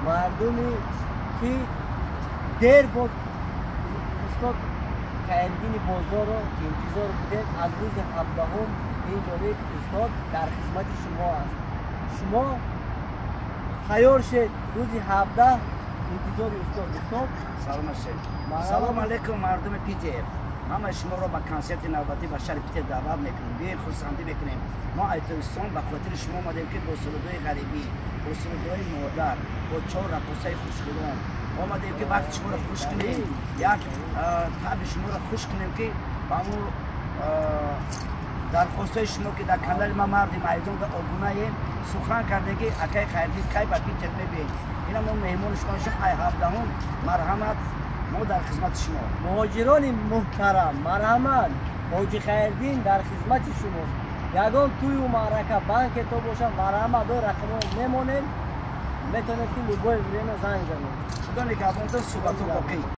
Мардуме ки дер буд устод Хайриддини Бозорро интизор будед, аз рӯзи 17-ум ин ҷониб устод дар хизмати шумо аст. Шумо тайёр шед, рӯзи 17 интизори устод. Устод, салом шед. Салом алейкум, мардуми Питер. Ҳамаи шуморо ба консерти навбатӣ ба шаҳри Питер даъват мекунем. Биёед, хурсандӣ мекунем. Мо аз Тоҷикистон ба хотири шумо омадем, ки бо сурудҳои ғарибӣ, бо сурудҳои модар, бо чор раққосаи хушхиром омадем, ки вақти шуморо хуш кунем, як таби шуморо хуш кунем, ки ба ҳамун дархостҳои шумо, ки дар канали ма «Марди майдон» да обунаем, сухан кардем, ки акаи Хайрдин, кай ба Питер мебиед? Ина мо меҳмони шумо шум. Ай 17-ум марҳамат, мо дар хизмати шумо. Муҳоҷирони муҳтарам, марҳамат, ҳоҷи Хайрдин дар хизмати шумост. Ягон тӯю маърака, банкето бошад, марҳамат, до рақамҳо мемонем, метавонед, ки любое время занг занед. Худо нигаҳбонтон, суҳбатҳо боқӣ.